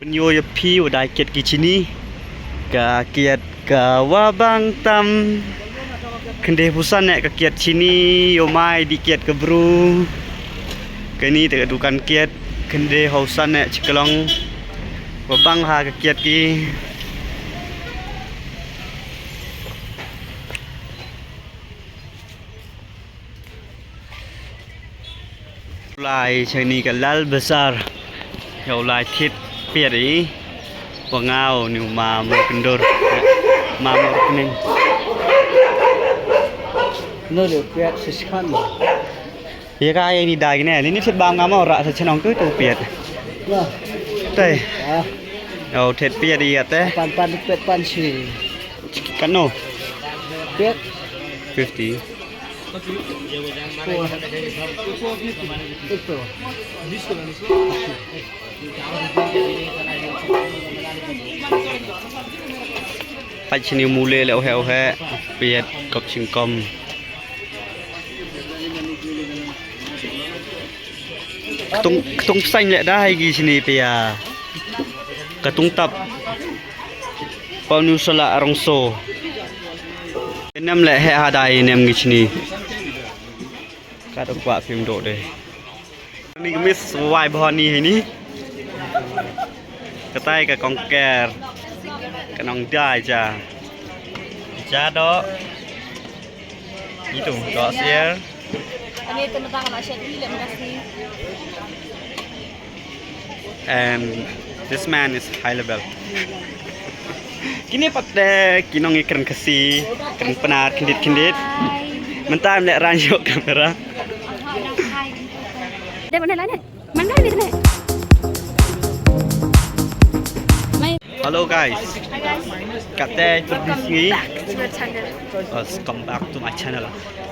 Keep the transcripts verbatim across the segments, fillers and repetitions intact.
Pynyoo ya phi wa dai kiad ki chini. Ka kiad ka wa bang tam. Khynde phusan eh ka kiad chini, yow mai di kiad ka bru. Kani te ka dukan kiad, khynde hausan eh chiklong. Wa bang ha ka kiad ki. Lai chani ka Lal Bazaar. Yow lai thied piat i. Wa ngaw ni u ma mo kyndur. Ma mo kyneng. No le piat siskhan. Ya ka ya ni dai ne. Ni thied bam nga mo ra sa chnong tu tu piat. Wah. Te. Ah. Yow thied piat i ya te. Pan pan piat pan si. Kan no. Piat. Fifty. Pait chini mule le ohe ohe, piat kop chingkom. Ktung, ktung psain le da hai ki chini pia. Ktung tap. Pau nu sala arong so. Nem le he hadai nem ngi chini. Ka dok wa phim do de. Ni ka Miss Wai Bhoni hi ni. Katai ka kongker. Ka nong dai ja. Ja do. Itu, dos year. Ani tu nata ka la shet ni le makasi. And this man is high level. Kini pat de ki nong i kren Khasi, kren Pnar, khindit khindit. Mentang le ran yok kamera. Dep mana la ne? Mana ni ne? Hello guys. Hi guys. Kate introduce ngi. Welcome back to your channel. Welcome back to my channel.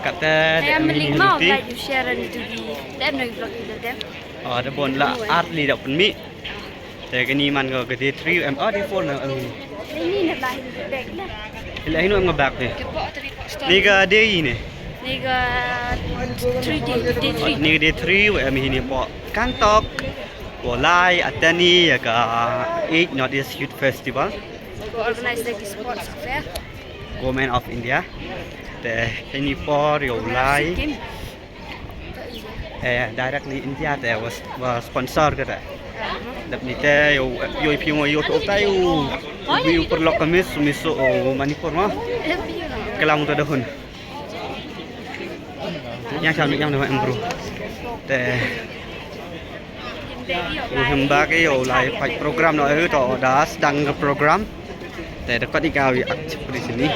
Kate. Hey, I'm Malik Mao. Like, you share and to the them no vlog in the them. Oh, da bon la art li da pynmih. Te kani man ko ka day three em, oh, day four na, em. Ini na lah ini bag na. Ila hinu em nga bag ni. Ni ka day ini. Ni ka three day, day three. Ni ka day three, em hini po Gangtok. Wa lai attend i ya ka eight North East Youth Festival. Wa organize the sports affair. Government of India. Te hini por yow lai. Eh, direct ni India te wa, wa sponsor ka te. Dap ni te yow, yow phi mo yow to ta yow. Yow perlok ka Miss, Miss o Manipur mo. Kelam ta dahun. Yang cham yang nama embru. Te. Yow him bak yow lai pait program no, eh, to das dang ka program. Te da kot i ka wi ak chipri sini.